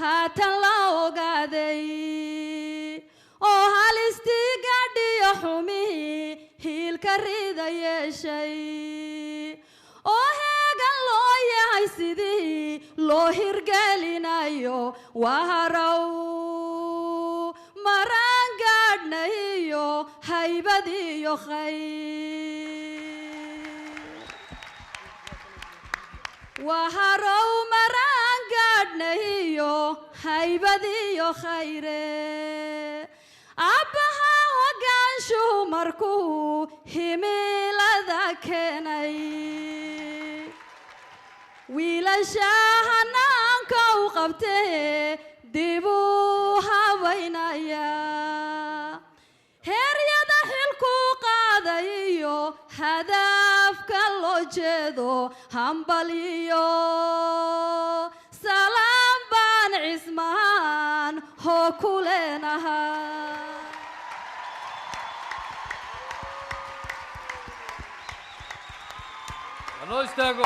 Haatan la ogaaday oo halistii gaadhiyo xumihii hiilka rida yeeshay oo heegan loo yahay sidii loo hirgelinayo. Waa harow maraan gaadhnahiyo haybad iyo khayr. Waa harow maraan gaadhnahiyo haybad iyo khayre. Abbaha hogaanshuhu markuu himilada keenay, wiilasha hanaanka u qabtee dib u habaynaya, heeryada xilkuu qaaday iyo hadafka loo jeedo, hambaliyo salaam baan Cismaan hoo ku leenahaa. Loo istaago.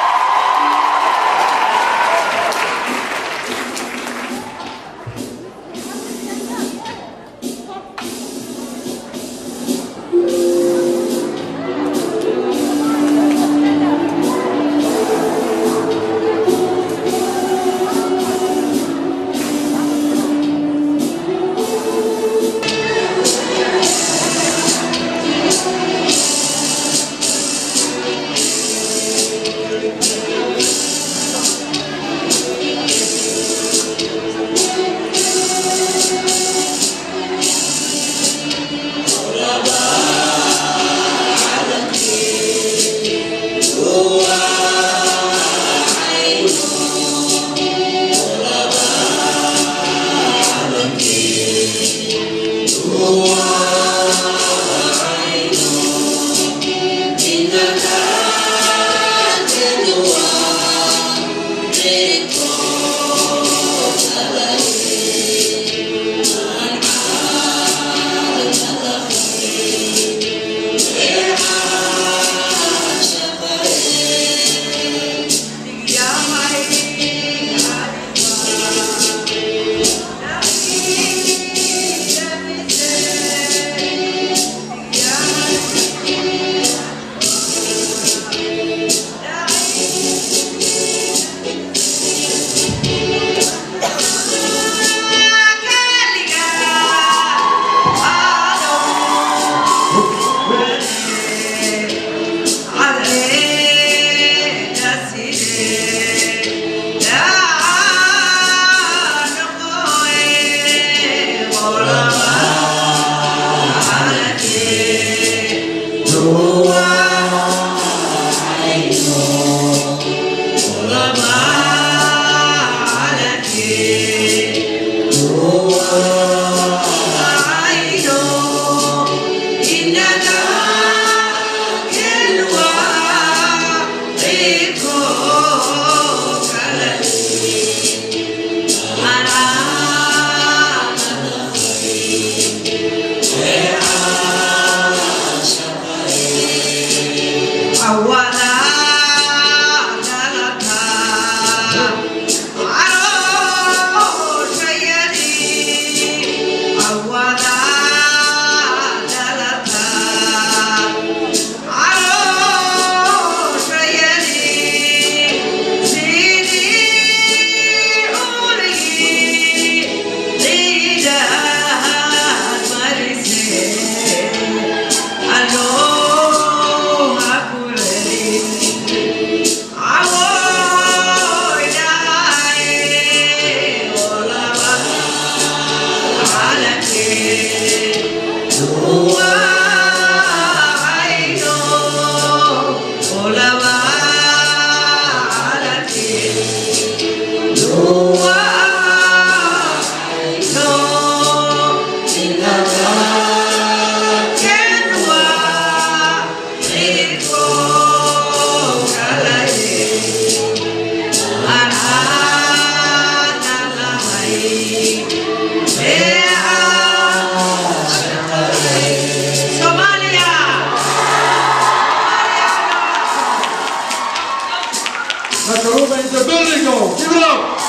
Makarova in the building, go! Give it up!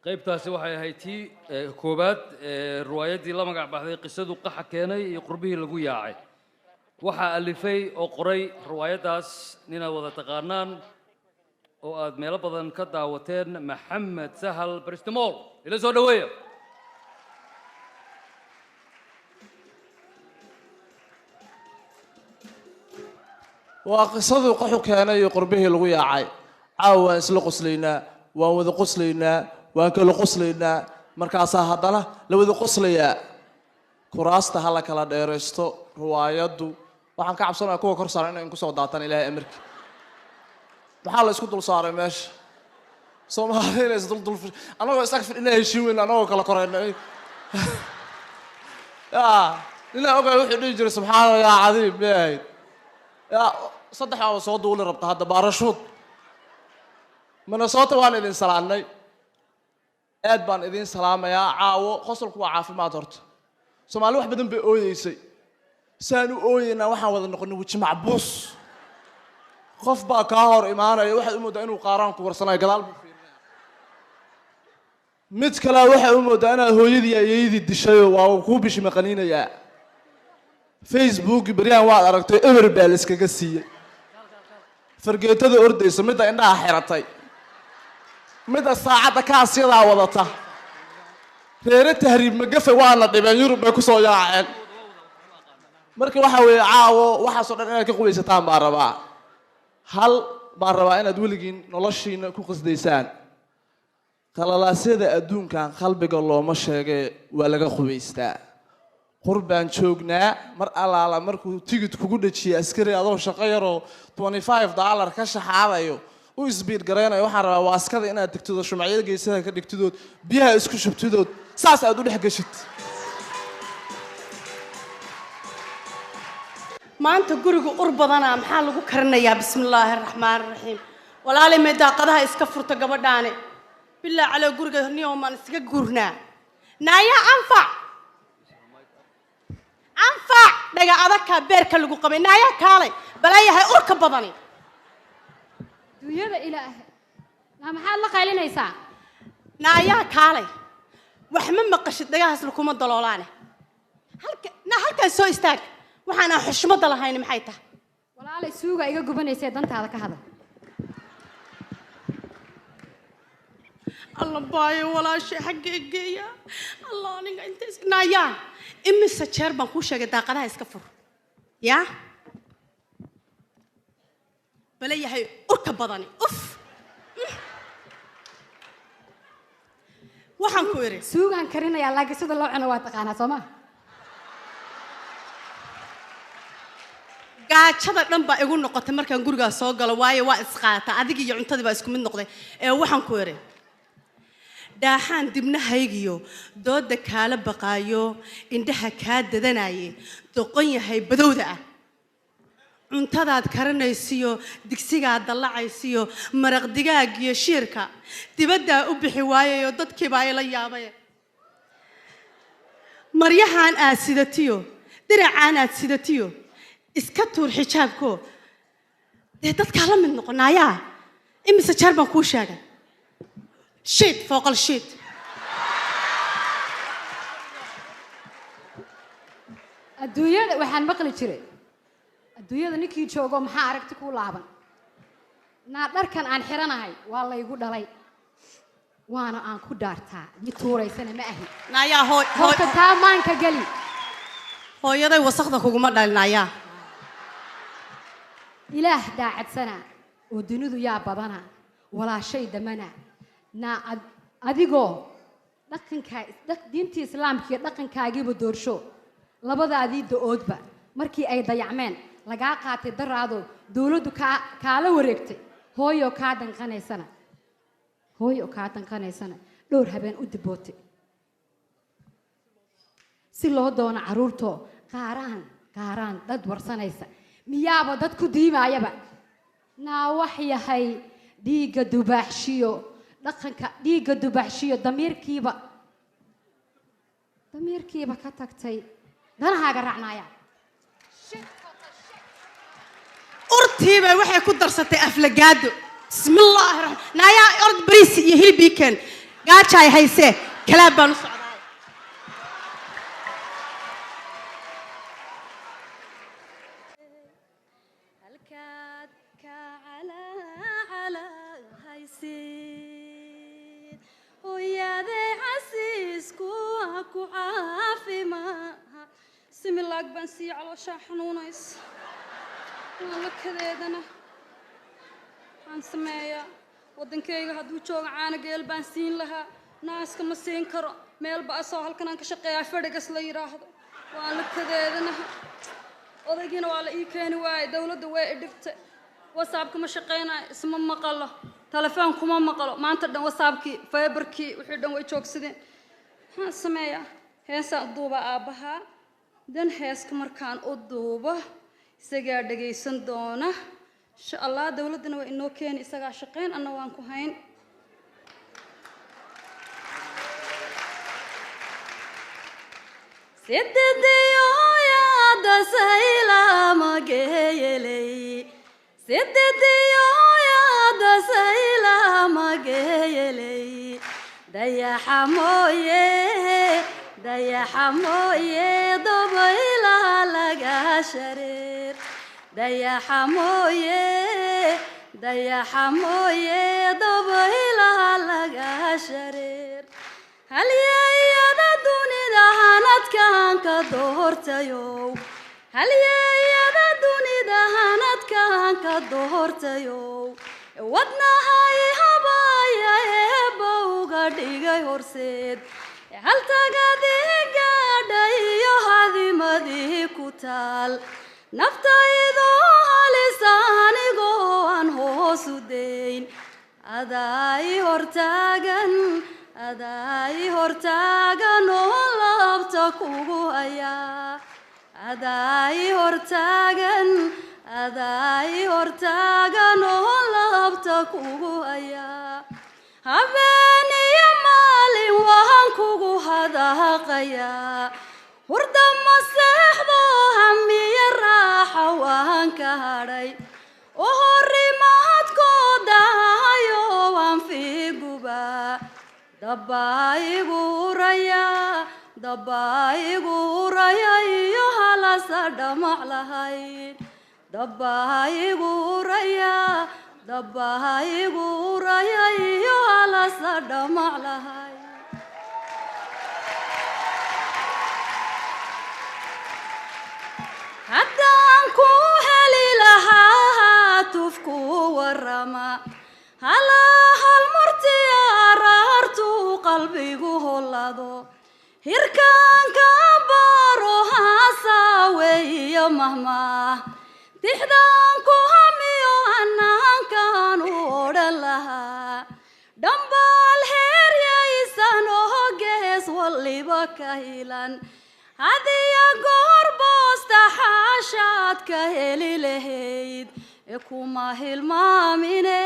Qaybtaasi waxay ahayd tii koowaad ee riwaayaddii la magac baxday Qisadu Qaxa Keenay iyo Qurbihii Lagu Yaacay. Waxaa alifay oo qoray riwaayaddaas ninaad wada taqaanaan oo aad meelo badan ka daawateen, Maxamed Sahal Baristimool. Ila soo dhoweeya. Waa qisaduu qaxu keenay iyo qurbihii lagu yaacay. Caawa waan isla qoslaynaa, waan wada qoslaynaa, waan kala qoslaynaa, markaasaa haddana la wada qoslayaa. Kuraasta ha la kala dheeraysto. Riwaayaddu waxaan ka cabsanaya kuwa kor saaran inay kusoo daataan. Ilaahay amarki, maxaa la isku dul saaray meesha? Soomaalida inay isdul dul, annagoo is ag fadhinaa heshiin weyn, annagoo kala korayna. Ya ninaa ogaay wuxuu dhihi jiray, subxaana yaa cadiim, may ahayd ya saddex aaba soo duuli rabta hadda baarashuud. Minnesota waan idin salaannay, aad baan idin salaamayaa. Caawo qosolku waa caafimaad. Horta Soomaali wax badan bay ooyeysay, saan u ooyeynaa waxaan wada noqonay weji macbuus. Qof baa kaa hor imaanaya, waxaad u moodaa inuu qaaraan ku warsanayo, gadaal buu fiirinaya. Mid kalea waxay u moodaa inaad hooyadii ayeeyadii dishayo, waa uu kuu bishi maqaniinayaa. Facebook beryahan waad aragtay, eber baa la iskaga siiyey. Fargeetada ordaysa, midda indhaha xiratay, midda saacadda kaasyadaa wadata, reere tahriib magafe waana dhibeen, Yurub bay kusoo yaaceen. Marka waxa weeye, caawo waxaasoo dhan inaad ka qubaysataan baan rabaa. Hal baan rabaa inaad weligiin noloshiina ku qasdaysaan: qalalaasyada adduunkan qalbiga looma sheege, waa laga qubaystaa. Qurbaan joognaa, mar allaala markuu tigid kugu dhejiyay askari, adoo shaqo yaroo $25 ka shaxaadayo u isbiid garaynayo, waxaan rabaa waaskada inaad degtidood, shumacyada geesaha ka dhigtidood, biyaha isku shubtidood, saas aad u dhex geshid. Maanta guriga ur badanaa, maxaa lagu karinayaa? Bismillaahi araxmaan araxiim. Walaalay, may daaqadaha iska furta gabadhaane? Bilaa caloo, guriga niyoomaan iskaga guurnaa. Naayaa anfac, anfac dhaga adagkaa beerka lagu qabay. Naayaa kaalay, balaayahay urka badani. Dunyada Ilaahay, naa maxaad la qaylinaysaa? Naayaa kaalay, wax ma maqashid? Dhagahaasna kuma daloolaane. Halka naa, halkaan soo istaag. Waxaan aan xushmadda lahayn maxay tahay? Walaalay, suuga iga gubanaysee dantaada ka hadal. Alla baayo, walaashay xaggee geeya? Allah, aniga inta naayaa, imise jeer baan kuu sheegay daaqadaha iska fur? Yaa bala yahay urka badani, uf! Waxaan ku idhi, suugaan karinayaa, laakiin sida loo cuno waa taqaanaa, soo ma? Gaajada dhan baa igu noqotay markaan gurigaa soo galo, waayo waa isqaata, adig iyo cuntadii baa isku mid noqday. Ee waxaan ku idhi, dhaaxaan dibnahaygiyo dooda kaala baqaayo, indhaha kaa dadanaye, doqon yahay badowda ah. Cuntadaad karanaysiyo, digsigaad dallacaysiyo, maraq digaag iyo shiirka dibaddaa u bixi waayayo, dadkiibaa ila yaabay. Maryahaan aad sidatiyo, diracaan aad sidatiyo, iska tuur xijaabko, dee dadkaa la mid noqonaayaa. Imise jeer baan kuu sheegay? Shiid fooqal shiid. Adduunyada waxaan maqli jiray, adduunyada ninkii joogo maxaa aragti kuu laaban? Naa dharkan aan xiranahay waa laygu dhalay, waana aan ku dhaartaa, mid tuuraysana ma ahi. Naayaa hooy hooy. Horta taa maanka geli. Hooyaday wasakda kuguma dhalin, naayaa. Ilaah daacadsana oo dunidu yaa badana, walaashay damana. Naa adigoo dhaqankaa diintii Islaamka iyo dhaqankaagiiba doorsho, labadaadii da-oodba markii ay dayacmeen, lagaa qaatay daraado, dowladdu kaa kaala wareegtay, hooyo kaa danqanaysana, hooyo kaa danqanaysana, dhowr habeen u dibootay si loo doono carruurtoo qaaraan qaaraan dad warsanaysa, miyaaba dad ku diimaayaba? Naa wax yahay dhiigga dubaaxshiyo dhaqanka, dhiigga dubaaxshiyo, damiirkiiba damiirkiiba ka tagtay, danahaaga raacnaaya. Urtiibay waxay ku darsatay aflagaado. Bismillaahi raxmaan. Naayaa, orod bariis iyo hilib ii keen. Gaajaay haysee, kalaab baan u socdaa. Halkaad ka calacalahaysid, hooyaday casiisku ha ku caafimaa. Similaag baan sii, calooshaa xanuunaysa, waan la kadeedana. Waxaan sameeyaa, waddankayga hadduu joogo caano geel baan siin lahaa, naaska ma siin karo. Meelba asoo halkan aan ka shaqeeyaa, fadhigas la yidhaahdo, waan la kadeedanaha. Odaygiina waa la ii keeni waayey, dowladda way i dhibtay. WhatsAppka ma shaqaynayo, isma maqalo, telefoon kuma maqalo. Maanta dhan WhatsAppkii, Viberkii, wixii dhan way joogsadeen. Maxaan sameeyaa? Heesaan u duuba aabbahaa dan. Heeska markaan u duubo isagaa dhagaysan doona, insha Allah. Dowladdana waa inoo keeni, isagaa shaqayn, anna waan ku hayn. Sidedeyoyada saylamageyeley, sidedeyoyada saylamageyeley, dayaxa mooye, dayaxa mooye, dabaylaha laga shareer. Dayaxa mooye, dayaxa mooye, dabaylaha laga shareer. Halyeeyada dunida hanadkaan ka doortayow, halyeeyada dunida hanadkaan ka doortayow, wadnahay habaya eebba uga dhigay horseed. Haltagadii gaadha iyo hadimadii ku taal, naftaydo halisa anigoo aan hoos u dayn, adaa i hortaagan, adaa i hortaagan oo laabta kugu hayaa. Adaa i hortaagan, adaa i hortaagan oo laabta kugu hayaa. Habeen iyo maalin waan kugu hadaaqayaa, hurda ma seexdo, hamiyo raaxa waan ka hadhay, ohorimaadkoodahayo waan fiigubaa. Dabbaa igu uraya, dabbaa igu uraya iyo halasa dhamac lahayn. Dabbaa igu uraya, dabbaa igu uraya iyo halasa dhamac lahayn. Haddaan ku heli lahaa tufku warama, halahal murtiya araartuu qalbigu hollado, hirkaanka baaro haasaawe iyo mahmaah, tixdaan ku hamiyo hanaankaan u odhan lahaa, dhambaal heeryaysan oo gees walliba ka hilan, hadiya goor boosta xaashaad ka heli lahayd, ee kuma hilmaamine,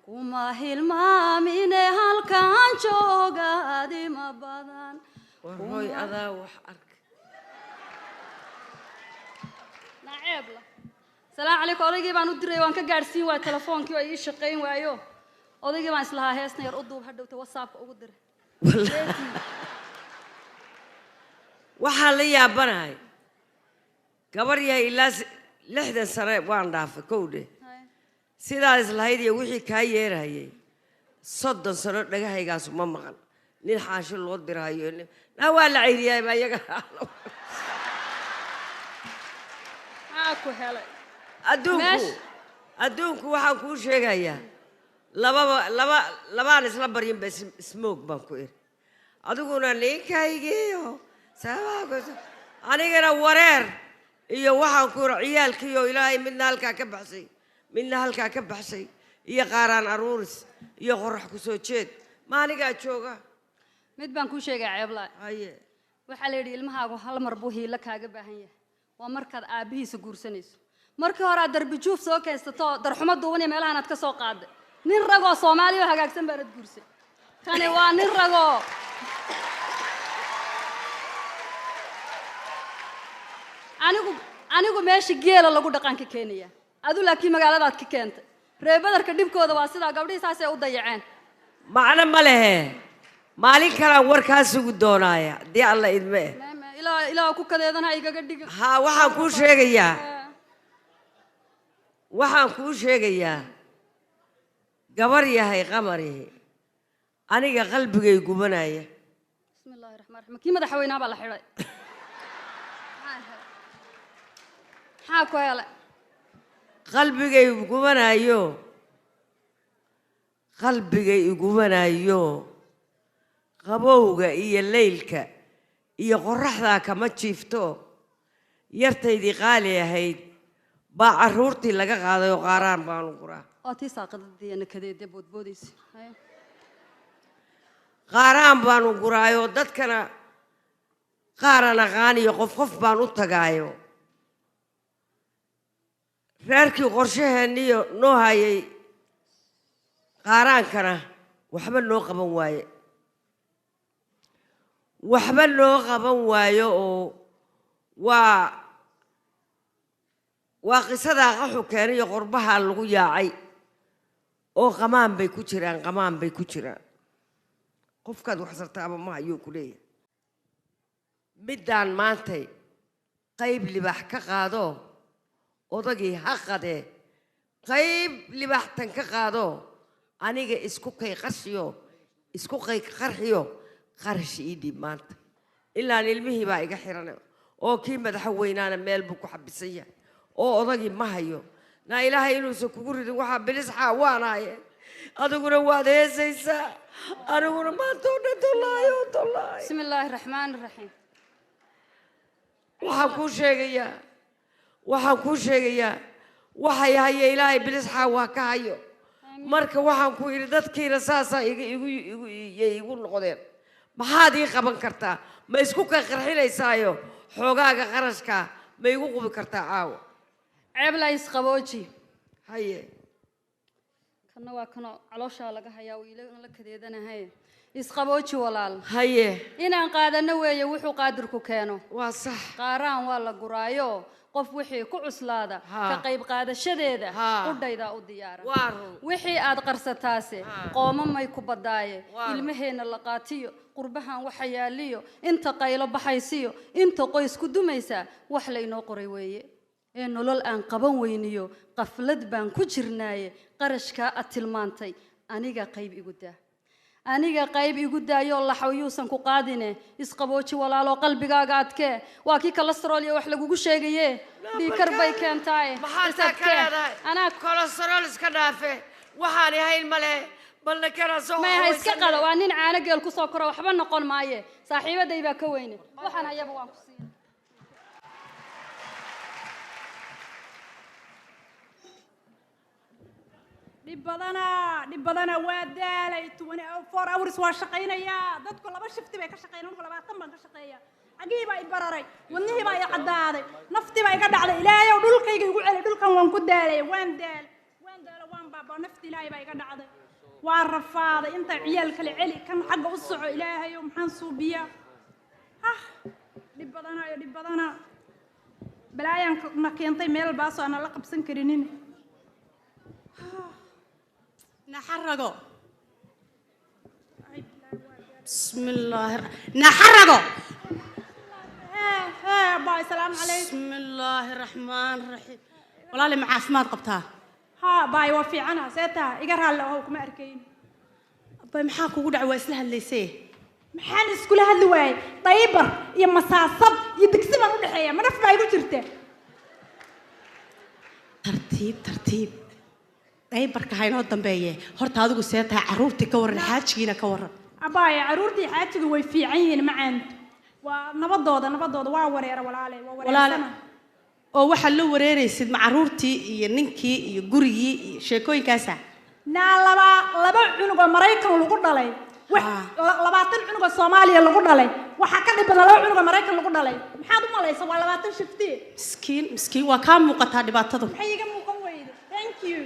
kuma hilmaamine, halkaan jooga adima badan. War hooy, adaa wax arka. Naceebla, salaamu calaykum. Odaygii baan u diray, waan ka gaadhsiin waay, telefoonkii waa ii shaqayn waayo. Odaygii baan islahaa heesna yar u duub, hadhowta WhatsAppka ugu diray. Waxaan la yaabanahay gabar yahay ilaa 60 sane waan dhaafay kowdhe, sidaa islahayd iyo wixii kaa yeerahayay 30 sano dhagahaygaasu ma maqan nin xaashi loo dirahayo. Naa waa la cayriyay ba iyaga. Maxaa ku helay? Adduunku adduunku waxaan kuu sheegayaa, lababa laba labaan isla baryin ba smoog baan ku iri. Adiguna ninkaygiiyo sabaa, anigana wareer iyo waxaan ku iri ciyaalkiiyo Ilaahay midna halkaa ka baxsay, midna halkaa ka baxsay, iyo qaaraan aruuris iyo qorax ku soo jeed. Ma anigaa jooga? Mid baan kuu sheegay, ceeblaa. Haye. Waxaa la yidhi ilmahaagu hal mar buu hiilo kaaga baahan yahay, waa markaad aabbihiisa guursanayso. Markii hore aad darbi juuf soo kaysato, darxumo duuban iyo meelahan aad ka soo qaaday, nin ragoo Soomaaliya oo hagaagsan baanad guursay. Kani waa nin ragoo anigu meesha geela lagu dhaqan ka keenaya adu, laakiin magaaladaad ka keentay. Reer badarka dhibkooda waa sidaa, gabdhihii saasay u dayaceen. Macno ma lehe, maalin kalaan warkaa sugi doonaaya haddii Alla idme. Ilaa ilaa ku kadeedana igaga dhiga. Haa, waxaan kuu sheegayaa, waxaan kuu sheegayaa, gabar yahay qamarihi, aniga qalbigay gubanaya. Bismi illaahi raxmaan raxiim. Kii madaxweynaa baa la xidhay. Maxaa ku helay? Qalbigay gubanayo, qalbigay igubanayo, qabowga iyo leylka iyo qorraxdaa kama jiifto. Yartaydii qaali ahayd baa carruurtii laga qaaday oo qaaraan baanu guraa. Waa tii saaqadadii nakadeedee boodboodaysa. Haye. Qaaraan baanu guraayoo dadkana qaaran aqaaniyo qof qof baan u tagaayo. Reerkii qorshaheenniyo noo hayay qaaraankana waxba noo qaban waaye, waxba noo qaban waayo. Oo waa qisadaa qaxu keenayo, qorbahaa lagu yaacay oo qamaan bay ku jiraan, qamaan bay ku jiraan. Qofkaad wax sartaaba ma hayuu ku leeyahay. Middaan maantay qayb libaax ka qaado, odagii ha qadee, qayb libaaxtan ka qaado, aniga isku kay qashiyo, isku kay qarxiyo, qarash ii dhiib maanta. Ilaan ilmihii baa iga xiran oo kii madaxweynaana meel buu ku xabisan yahay oo odagii ma hayo. Naa Ilaahay inuusan kugu ridin waxaa bilisxaa waanaaye. Adiguna waad heesaysaa, aniguna maanta oo dhan tollaayo tollaay. Bismi illaahi raxmaani raxiim. Waxaan kuu sheegayaa, waxaan kuu sheegayaa, waxay haya Ilaahay bilisxaa waa ka hayo. Marka waxaan ku idhi, dadkiina saasaa iga igu igu yay igu noqdeen. Maxaad ii qaban kartaa? Ma isku ka qarxinaysaayo xoogaaga qarashkaa ma igu qubi kartaa caawa? Ceeb la isqabooji. Haye. Kana waa kano calooshaa laga hayaa, wiila la kadeedanahay. Isqabooji, walaal. Haye. Inaan qaadano weeye wuxuu qaadirku keeno. Waa sax. Qaaraan waa la guraayo, qof wixii ku cuslaada ka qayb qaadashadeeda qudhaydaa u diyaara. Waa run. Wixii aad qarsataase qooma may ku badaaye. Waa run. Ilmaheenna la qaatiyo, qurbahan waxa yaaliyo, inta qaylo baxaysiyo, inta qoys ku dumaysaa, wax laynoo qoray weeye ee nolol aan qaban weyniyo qaflad baan ku jirnaaye. Qarashkaa aad tilmaantay aniga qayb igu daa, aniga qayb igu daayoo laxaw yuusan ku qaadine. Isqabooji, walaaloo, qalbigaaga adkee. Waa kii cholesterol iyo wax lagugu sheegaye, dhiikar bay keentaaye. Maxaa taa ka Is adkee. leedahay? Anaa Cholesterol iska dhaafe, waxaan ahayn male, balna kana soo. Maya, ha iska qado. Waa nin caano geel kusoo koro, waxba noqon maaye. Saaxiibaday baa ka weyne, waxaan hayaba waan ku siina. Dhib badanaa, dhib badanaa, waa daalay. 24 hours waa shaqaynayaa. Dadku laba shifti bay ka shaqeeyaan, anku 20 baan ka shaqeeyaa. Cagihii baa i bararay, wadnihii baa i caddaaday, naftii baa iga dhacday. Ilaahayow dhulkayga igu celi, dhulkan waan ku daalay, waan daalay, waan daalo, waan baabaa. Nafti Ilaahay baa iga dhacday, waa rafaaday. Inta ciyaal kale celi, kan xagga u soco. Ilaahayow maxaan suubiyaa? Hah, dhib badanaayo, dhib badanaa. Balaayaan na keentay meel baasoo aanan la qabsan karinin. Naxarago, بسم الله naxarago. Hee hee, baay, salaamu calaykum. بسم الله الرحمن الرحيم. Walaali, ma caafimaad qabtaa? Haa baay, waa fiicana. See taha? Iga raalli ahow, kuma arkayn. Bay, maxaa kugu dhacay? Waa isla hadlaysee. Maxaan iskula hadli waayey? Daybar iyo masaasad iyo digsi baan u dhexeeya. Ma naf baa igu jirta? Tartiib tartiib, daybarka ha inoo dambeeye. Horta adigu see tahay? Carruurtii ka warran? Xaajigiina ka warran? Abaaya, carruurtii xaajiga way fiican yihiin, macaantu. Waa nabadooda, nabadooda. Waa wareera, walaale, waa walaale wareersana. Oo waxaad la wareeraysid ma carruurtii iyo ninkii iyo gurigii iyo sheekooyinkaasa? Naa laba cunug oo Maraykan lagu dhalay, wax 20 cunug oo Soomaaliya lagu dhalay waxaa ka dhib badan laba cunug oo Maraykan lagu dhalay. Maxaad u malaysa? Waa 20 shifti. Miskiin, miskiin, waa kaa muuqataa dhibaatadu. Maxay iiga muuqan weyde? Thank you.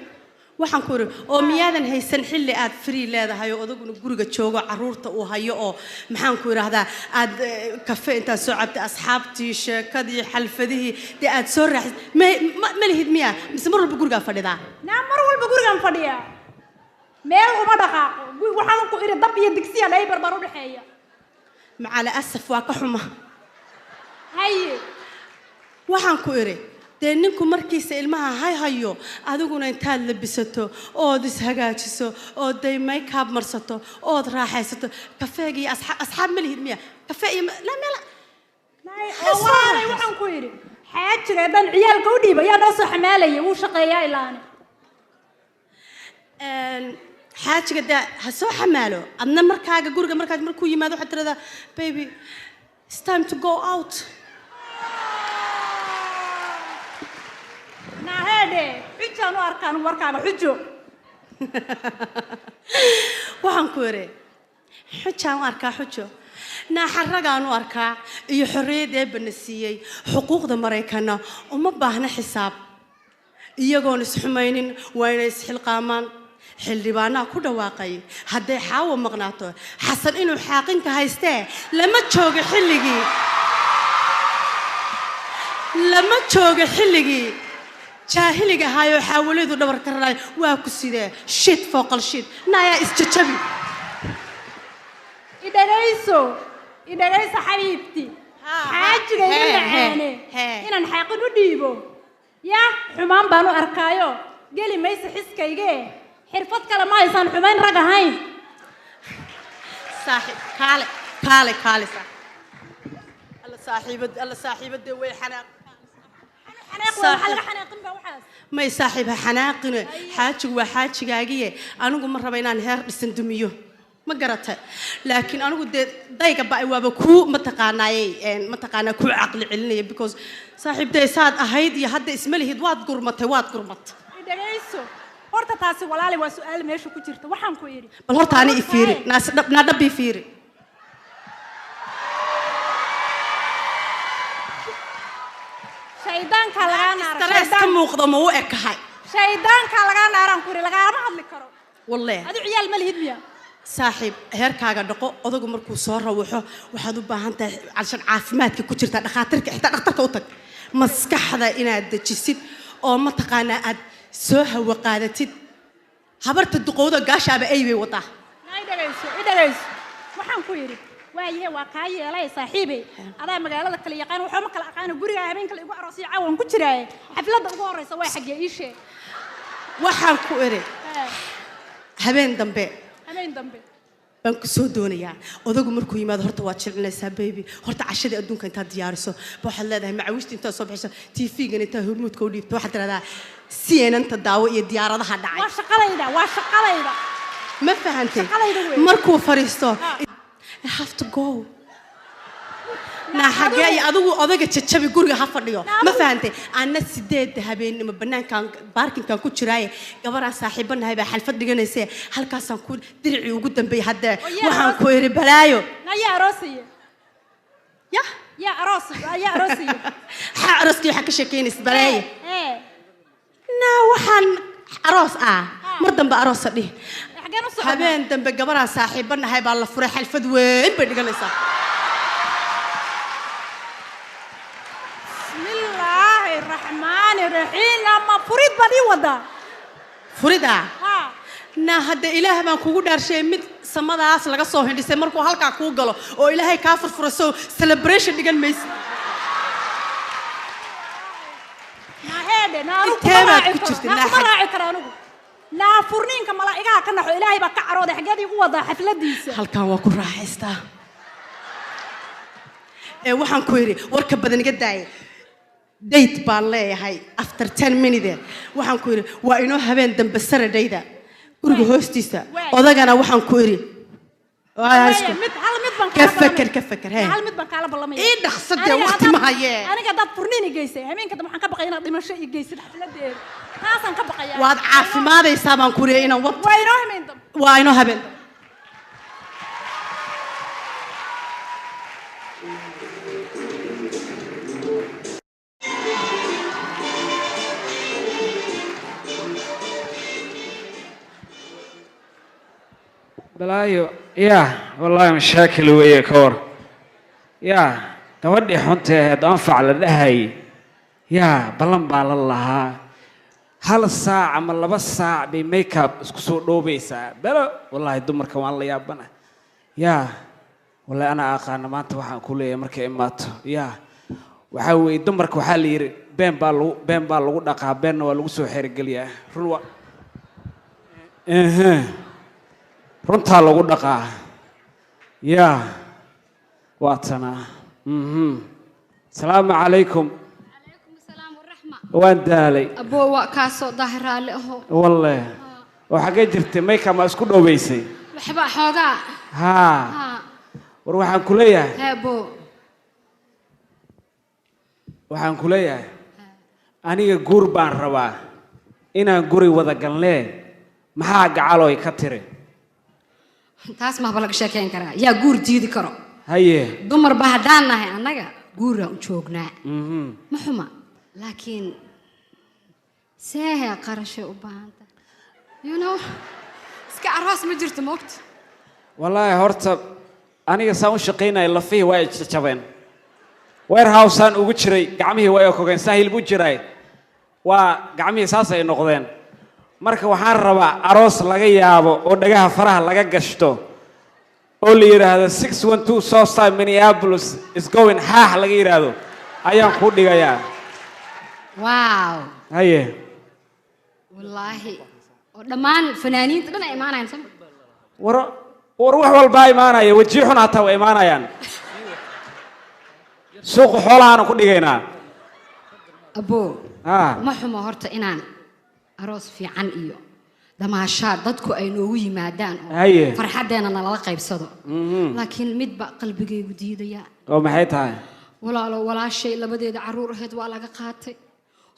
Waxaan ku idhi, oo miyaadan haysan xilli aad free leedahay oo odaguna guriga joogo, carruurta uu hayo, oo maxaan ku idhaahdaa, aad kafe intaad soo cabtay, asxaabtii, sheekadii, xalfadihii dee aad soo raaxis ma ma lihid miya, mise mar walba gurigaa fadhidaa? Naa mar walba gurigaan fadhiyaa. Meel uma dhaqaaqo. Waxaan ku idhi dab iyo digsiya dhay barbar u dhexeeya. Macala asaf, waa ka xuma. Haye. Waxaan ku idhi dee ninku markiisa ilmaha hay hayo, adiguna intaad labisato ood ishagaajiso ood day makeup marsato ood raaxaysato, kafeega iyo asxaab ma lihid miya? Kafee iyo la meel. Oo walaalay, waxaan ku idhi xaajiga dhan ciyaalka u dhiiba, yaa noo soo xamaalaya? Wuu shaqeeyaa ilaani. Xaajiga dee ha soo xamaalo, adna markaaga guriga markaad markuu yimaado waxaad tiradaa, "Baby, it's time to go out." Naaheedhe, xujaan u arkaan warkaaga, xujo. Waxaan ku idhi xujaan u arkaa, xujo naaxaragaan u arkaa iyo xorriyad eebana siiyey. Xuquuqda Maraykanna uma baahna xisaab, iyagoon isxumaynin waa inay isxilqaamaan. Xildhibaanaha ku dhawaaqay hadday Xaawo maqnaato, Xasan inuu xaaqinka haystee. Lama joogo xilligii, lama joogo xilligii jaahiliga ahaayoo xaawaladu dhabar ka raraay. Waa ku sidee? Shit fooqal shit, naayaa isjajabi. Idhagayso, idhagayso xabiibti. Xaajiga iga hee, macaane hee. Inaan xaaqin u dhiibo ya xumaan baan u arkaayo, geli maysa xiskayge. Xirfad kale ma haysaan xumayn rag ahayn? Saaxiib, kaale, kaale, kaale saaxiib. Alla saaxiibad, alla saaxiibadee way xanaaq. Xanaaq waa waxa laga xanaaqin baa waxaas. May saaxiib, ha xanaaqine. Xaajigu waa xaajigaagiye. Anigu ma raba inaan heer dhisan dumiyo, ma garata? Laakiin anigu dee dayga ba waaba kuu mataqaanaayey, mataqaanaa, kuu caqli celinaya, because saaxiib dee saad ahayd iyo hadda isma lihid. Waad gurmatay, waad gurmatay. Idhagayso horta, taasi walaali waa su-aal meesha ku jirta. Waxaan ku idhi Bal horta ani i fiiri, naas dhab naa dhab ii fiiri. Shaydaanka lagaa naara. Stress ka muuqda ma u ekahay? Shaydaanka lagaa naaraan ku idhi, lagaalama hadli karo. Walle. Adu ciyaal ma lihid miya? Saaxiib, heerkaaga dhaqo. Odagu markuu soo rawaxo waxaad u baahan tahay calshan caafimaadka ku jirta, dhakhaatiirka, xitaa dhakhtarka u tag, maskaxda inaad dejisid oo mataqaanaa aad soo hawo qaadatid. Habarta duqowda gaashaaba ay bay wadaa. Na idhagayso, idhagayso. Waxaan ku yidhi waayahe, waa kaa yeelay saaxiibey. Adaa magaalada kale yaqaan, waxba ma kala aqaano. Gurigaa habeen kale igu aroosiyo, caawan ku jiraaye. Xafladda ugu horreysa waa xaggee? Ii sheeg. Waxaan ku idhi habeen dambe. Habeen dambe. Baan ku soo doonayaa. Odagu markuu yimaado horta waad jilcinaysaa, baby. Horta cashadii adduunka intaad diyaariso ba waxaad leedahay macawiishta intaad soo bixiso, TV-gan intaad hormuudka u dhiibto, waxaad tidhahdaa CNN-ta daawo iyo diyaaradaha dhacay. Waa shaqadayda, waa shaqadayda. Ma fahantay? Shaqadayda wey. Markuu fariisto, "I have to go." Naa xagee iyo adigu odaga jajabi, guriga ha fadhiyo, ma fahantay? Anna 8da habeenimo banaankan parking-kan ku jiraaye, gabaraan saaxiibanahay baa xalfad dhiganayse, halkaasaan ku diricii ugu dambeeyey hadda. Oo yaa waxaan aroos- ku iri balaayo. Na yaa aroosaya? Ya. Yaa aroos, yaa aroosaya? Xaa arooskii waxaa ka sheekeynaysa balaayo. Ee. Naa waxaan aroos ah mar dambe aroosa dhihi. Xageen u socdaa? Habeen dambe gabaraan saaxiibanahay baa la furay, xalfad weyn bay dhiganaysaa. Bismillaahi raxmaani raxiim, ama furid baad ii wadaa? Furida? Ha. Na hadda Ilaah baan kugu dhaarshay, mid samadaas laga soo hindhisay markuu halkaa kuu galo oo Ilaahay kaa furfuro, so celebration dhigan maysid? Naaheedhe, naa anigu Intee kuma baad raaci ku karo. jirtay? Naa Naa kuma raaci karo anigu. Naa furniinka malaa'igaha ka naxo, Ilaahay baa ka carooday. Xaggeed iigu wadaa xafladiisa? Halkan waa ku raaxaystaa. Ee waxaan ku yidhi warka badan iga daaya. Date baan leeyahay after 10 minute. Waxaan ku yidhi waa inoo habeen dambe Saturday-da guriga hoostiisa. Waay. Odagana waxaan ku idhi waa Waaya, isku- mid hal mid baan ka kaala feker, ballamaya. Ka feker hee. Hal mid baan kaala ballamaya. Ii dhaqso dee, Aniga waqti ma hayee. Aniga haddaad furniin i geysay, habeenka dambe waxaan ka baqaya inaad dhimasho i geysid xafladeeda. Taasaan ka baqaya. Waad caafimaadaysaa baan ku yidhi inaan wad. Waa inoo habeen dambe. Waa inoo habeen dambe. Balaayo yaa, wallaahi mashaakil weeye. Ka war yaa gabadhii xunta ahayd anfac la dhahay yaa, ballan baa la lahaa. Hal saac ama 2 saac bay makeup isku soo dhoobaysaa. Belo wallaahi dumarka waan la yaabana. Yaa wallaahi ana aqaana maanta waxaan ku leeyahay markay imaato. Yaa waxaa weeye dumarka waxaa la yidhi been baa lagu dhaqaa, beenna waa lagu soo xergeliyaa. Run waa runtaa lagu dhaqaa. Yaa waa tanaa. Salaamu calaykum. Waan daalay. Aboo waa kaasoo daahiraale aho. Walle oo xaggee jirtay makeup ma isku dhoobaysay? Waxba xoogaa. Haa. War waxaan ku leeyahay. Hee aboo. Waxaan ku leeyahay aniga guur baan rabaa inaan guri wada galnee, maxaa gacalooy ka tiri? Taas mahaba laga sheekeyn karaa. Yaa guur diidi karo? Haye. Dumarba haddaan nahay annaga guuraan u joognaa. Ma xuma, laakiin seehe qarashay u baahan tahay. You know, iska aroos ma jirto moogta. Wallaahi horta aniga saan u shaqaynaya lafihii waa ay jajabeen. Warehouse-aan ugu jiray, gacmihii waa ay kogeen, sahil buu jiray. Waa gacmihii saas ay noqdeen. Marka waxaan rabaa aroos laga yaabo oo dhagaha faraha laga gashto oo la yiraahdo 612 Southside Minneapolis is going xaax laga yiraahdo ayaan ku dhigayaa. Wow. Haye. Wallaahi oo dhammaan fanaaniinta dhan ay imaanayaan sama? War wax walba imaanaya, wajiyo xun hataa way imaanayaan. Suuqa xoolahaana ku dhigaynaa. Aboo. Ma xumo horta inaan aroos fiican iyo damaashaad dadku ay noogu yimaadaan oo farxaddeena nalala qaybsado. Laakiin midba qalbigaygu diidaya. Oo maxay tahay? Walaalo walaashay labadeeda carruur ahayd waa laga qaatay.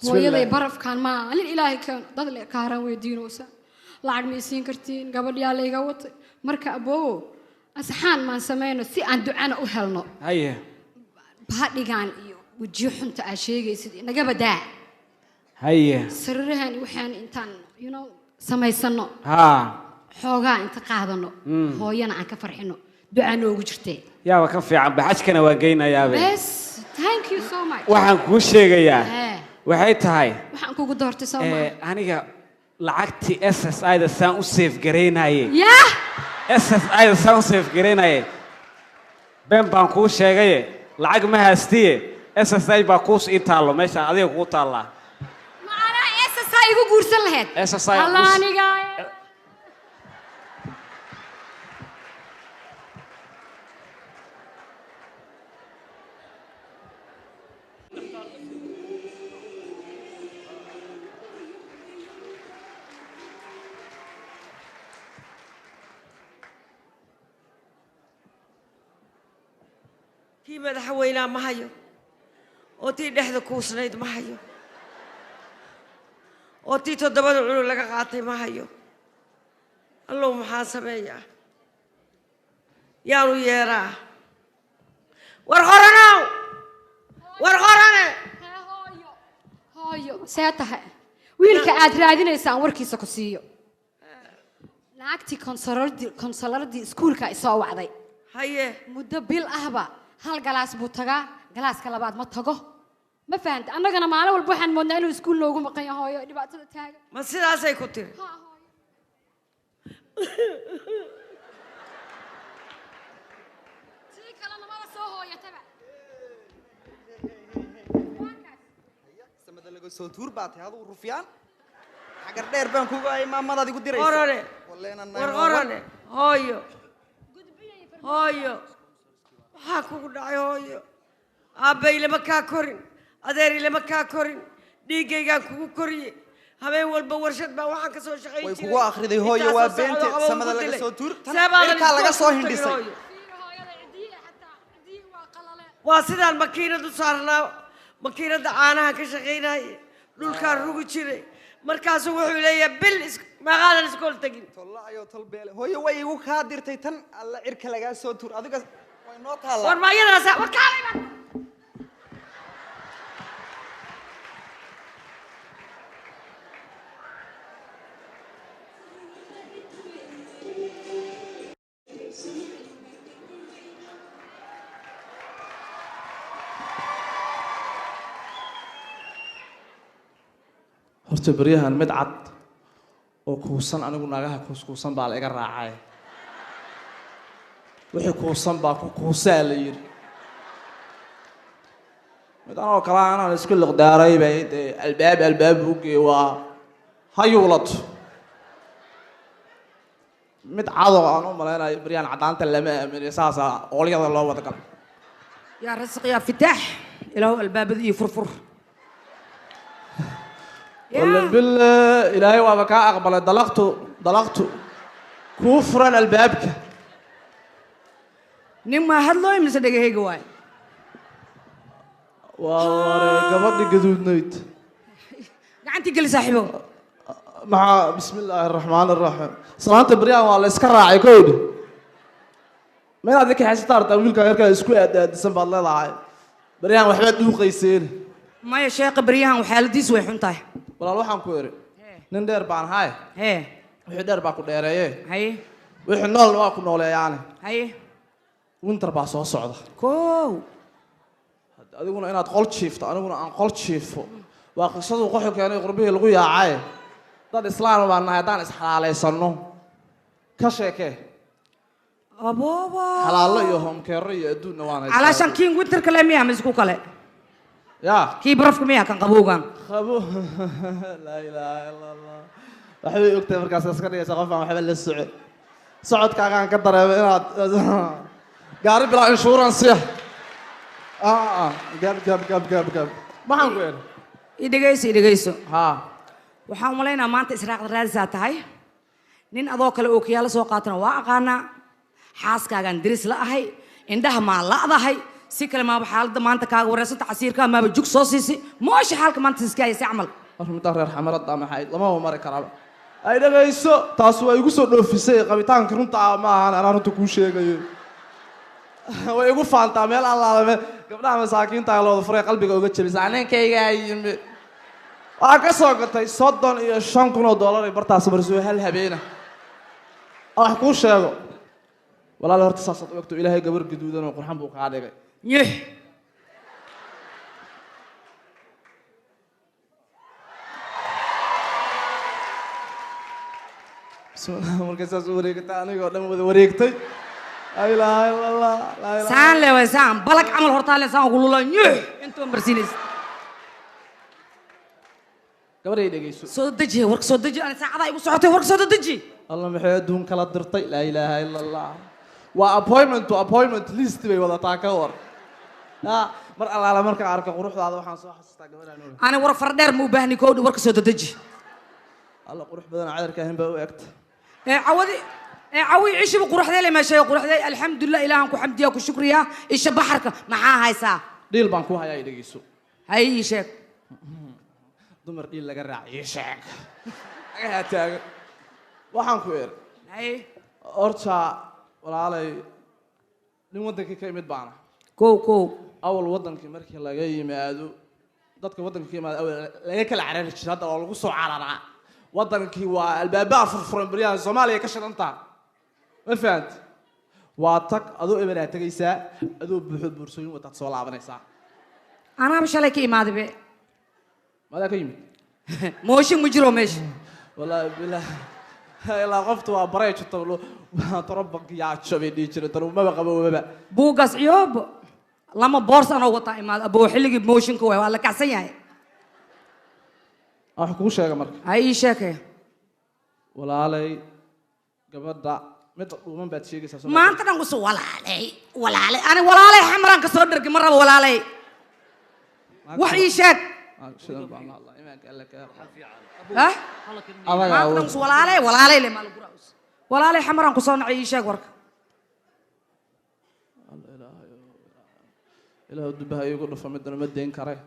Hooyaday barafkaan maalin ilaahay keeno dad le kaaran weydiinaysa. Lacag ma isiin kartiin, gabadh yaa layga watay. Marka aboowo asxaan maan samayno si aan ducana u helno. Haye. Baadhigaan iyo wajiyo xunta aad sheegaysid naga badaa. Haye. Sariirahan waxaan intaan you know samaysano. Haa. Xoogaa inta qaadano. Hooyana aan ka farxino. Duca noogu jirtee. Yaaba ka fiican baxajkana waan geynayaa be. Bes, thank you so much. Waxaan kuu sheegayaa. Waxay tahay. Waxaan kugu doortay soo ma. Aniga lacagtii SSI da saan u safe gareynaye. Yah. SSI da saan u safe gareynaye. Been baan kuu sheegaye. Lacag ma haystiye. SSI baa kuu ii taallo meesha adiga kugu taallaa. Macnaa SSI igu guursan lahayd. SSI Allah aniga. Kii madaxweynaa ma hayo, oo tii dhexda kuusnayd ma hayo, oo tii 7da cunug laga qaatay ma hayo. Allow maxaan sameeyaa? Yaanu yeeraa. War qoranow, war qorane. Hooyo, see tahay? Wiilka aad raadinaysaan warkiisa ku siiyo. Naagtii konsolardii iskuulka ay soo wacday. Haye. Muddo bil ahba hal galaas buu tagaa, galaaska labaad ma tago. Ma fahanta? Annagana maalin walba waxaan moodnaa inuu iskuul noogu maqan yahay hooyo, dhibaatada taagan. Ma sidaasay ku tiri? Tii kalena maba soo hooyataba. Samada laga soo tuur baa tahay adigu rufyaan. Xagar dheer baan kugu ay maamadaad igu diraysa. Qorane. War qorane. Hooyo. Hooyo. Maxaa kugu dhacay hooyo? Aabbay lama kaa korin, adeer lama kaa korin, dhiiggaygaan kugu koriyey. Habeen walba warshad baa waxaan ka soo shaqayn Way jiray. kugu akhriday hooyo, waa Intaasoo beente socdo qabo samada ugu laga dilay. soo tuur. Tan See baadan cirkaa laga iskoolka soo u tagin hindhisay. hooyo. Waa sidaan makiinad u saarnaa, makiinadda caanaha ka shaqaynayay, dhulkaan rugi jiray. Markaasuu wuxuu leeyahay bil maqaadan iskool tagin. Tollaayoo tolbeele. Hooyo way igu kaa dirtay tan alla cirka lagaa soo tuur. Adiga way noo taallaa. War ma iyadaasa war kaalay baa. Horta beryahan mid cad oo kuusan, anigu naagaha kuuskuusan baa la iga raacay. Wixii kuusan baa ku kuusaa la yidhi. Mid anoo kale anaan isku liqdaaray bay dee albaab albaab u geey, waa ha yuulato. Mid cadoo aan u malaynayo beryahan caddaanta lama aaminiyo, saasaa oolyada loo wada galay. Yaa rasiq yaa fitaax, ilaahu albaabada iyo furfur. Walla bille, ilaahay waaba kaa aqbalay. Dalaqtu dalaqtu kuu furan albaabka. Nin maa hadlooy mise dhegahayga waay? Waa ware gabadhi gaduudnayd. Gacantii geli, saaxiibow. Maxaa? Bismi illaahi araxmaan araxiim. Salaanta beryahan waa la iska raacay kowdhi. Ma inaad idinka xeysata artaa wiilka yarkaa isku aadaadisan baad leedahay. Beryahan waxbaad dhuuqayseen. Maya sheekha, beryahan xaaladiisu way xun tahay. Walaal, waxaan ku idhi nin dheer baan haye. Hee. Wixii dheer baa ku dheereeye. Haye. Wixii noolna waa ku nooleeyaane. Haye. Winter baa soo socda. Kow. Adiguna inaad qol jiifto, aniguna aan qol jiifo, waa qisadu qoxi keenay qurbihii lagu yaacay. Dad islaam baan nahay, haddaan isxalaalaysano ka sheekee. Abooba. Xalaallo iyo hoomkeero iyo adduunna waan haystaa. Calaashan kiin winter kale miya mise ku kale? Ya. Kii barafka miya kan qabowgan? Qabo. Laa ilaaha illa Allah. Waxbay ogtahay markaas iska dhigaysa qof aan waxba la socon. Socodkaagaan ka dareemay inaad gaari bilaa insurance ah. Gab gab gab gab gab, maxaan ku idhi? I dhegayso, i dhegayso. Haa. Waxaan umalaynaa maanta israaqda raadisaa tahay. Nin adoo kale oo kiyaalo soo qaatana waa aqaanaa. Xaaskaagaan deris la ahay, indhaha maa la'dahay, si kale maaba xaaladda maanta kaaga wareysanta, casiirkaa maaba jug soo siisay moosha xaalka maanta iska haysa camal. War midaan reer xamaradda maxay lamaba mari karaba. Ay dhagayso, taas waa igu soo dhoofisay. Qabitaanka runta ah ma ahan, anaa runta kuu sheegayo. Way igu faantaa meel allaala meel gabdhaha masaakiinta ah looda furay, qalbiga uga jebisa. Ninkaygaa yimi, waxaa ka soo gatay 35,000 oo dollar ay bartaas marisoo hal habeena. Aan wax kuu sheego walaal, horta saasaad u egto. Ilaahay gabar gaduudan oo qurxan buu kaa dhigay. Nyih. Bismillah, markay saas u wareegtay anigoo dhan wada wareegtay. Laa ilaaha illa Allah, laa ilaaha. Saan le way, saan balag camal hortaa le, saan ugu lula nyih intoo marsiinaysa. Gabadhay dhegeyso. Soo deji warka, soo deji. Ani saacadaa igu socotay, warka soo deji. Alla maxay adduun kala dirtay! Laa ilaaha illa Allah. Waa appointment to appointment list bay wadataa ka war. Mar allaala markaan arko quruxdaada waxaan soo xasuustaa gabadhaan oga. Ani war far dheer ma u baahni kowdhi, warka soo deji. Alla qurux badan, cadarka ahin baa u egta. Ee cawadi, ee cawi cishiba quruxdee le meeshay quruxdee. Alxamdulilah, ilaahan ku xamdiya, ku shukriyaa. Isha baxarka maxaa haysaa? Dhiil baan ku hayaa, i dhegeyso. Hay, ii sheeg. Dumar dhiil laga raaciyo sheeg agahaa taagan. Waxaan ku iri hay. Horta walaalay, nin waddankii ka imid baana. Kow kow. Awal waddankii markii laga yimaado, dadka waddanka ka yimaado awal laga kala carari jiray, hadda waa lagu soo cararaa waddankii. Waa albaabaha furfuran beryahan, Soomaaliya ka shidantaa, ma fahant? Waa tag adoo eberaa tegaysaa, adoo buuxo boorsooyin wataad soo laabanaysaa. Anaaba shalay ka imaaday be. Maadaa ka yimid? Mooshin ma jiro meesha. Wallaahi bilah, ilaa qoftu waa bareejo tablo torobankiyaajo bay dhihi jireen, tanu maba qabowbaba. Buuggaas ciyoob lama boors anoo wataa imaad aboo, xilligii mooshinka waay, waa la kacsan yahay. Aan wax kuu sheega marka. Ha, ii sheekay. Walaalay, gabadha midda dhuuman baad sheegaysaa soo ma? Maanta dhan kuso walaalay walaalay, ani walaalay xamaraan ka soo dhargi ma rabo. Walaalay, wax ii sheeg. Ah, shidan baan la hadlaa, imaanka alle ka ha. Adagaa. Maanta dhan kuso walaalay walaalay le maal gura walaalay xamaraan kusoo nacay. Ii sheeg warka. Ilaahu dubaha iigu dhufo, midana ma deyn kare.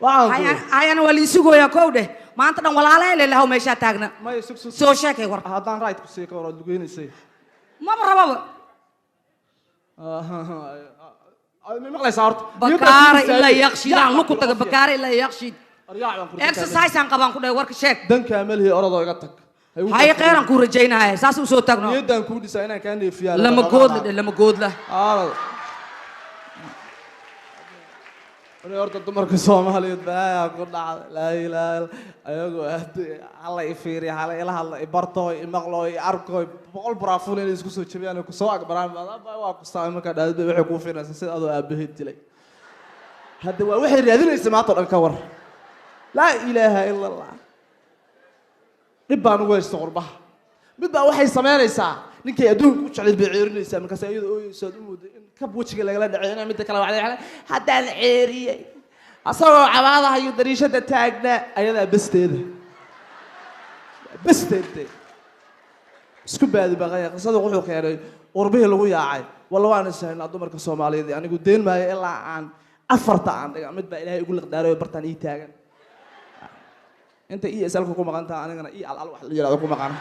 Waxaan ku hayana waa liisugooyaa kow dheh. Maanta dhan walaalay le lahow meeshaa taagna. Maya, sug sug. Soo sheekay warka. Haddaan right ku siiyo ka war, waad lugeynaysay. Maba rababa. Ma maqlaysaa horta? Bakaara ilaa Yaqshiid aan luku taga, Bakaara ilaa Yaqshiid. Aryaac baan ku Exercise aan qabaan ku dhahay, warka sheeg. Dankaa malihi, orodoo iga tag. Hay, kheyran kuu rajaynaya, saas u soo taagno. Niyaddaan kuu dhisaa inaan kaa neefiyaa. Lama goodla dheh, lama goodla. Arad. Ani horta dumarka Soomaaliyeed balaayaa ku dhacday. Laa ilaaha illa ayagoo aad hala i fiiriya, hala ila hadla, i bartooy, i maqlooy, i arkooy, 100 baraafuun inay isku soo jebiyaan ay kusoo agbaraan. Maadaama waa ku saamay markaa dhaadid bay waxay kuu fiirinaysaa sida adoo aabaheed dilay. Hadda waa waxay raadinaysa maanta oo dhan ka war. Laa ilaaha illa Allah. Dhib baan ugu haysta qurbaha. Mid baa waxay samaynaysaa ninkay adduunka u jeclayd bay ceerinaysaa, markaas iyadoo ooyeyso aad u mooday in kab wejiga lagala dhacay inay midda kale wacday haddaan ceeriyey asagoo cabaadaha iyo dariishada taagnaa, ayadaa besteeda besteede isku baadi baqaya. Qisadu wuxuu keenay qurbihii lagu yaacay. Walla waan is haynaa dumarka Soomaaliyeed. Anigu deen maayo ilaa aan afarta aan dhiga. Mid baa Ilaahay igu liqdaarayo bartaan ii taagan, inta e s lka ku maqan taha, anigana e al al wax la yidhahdo ku maqana.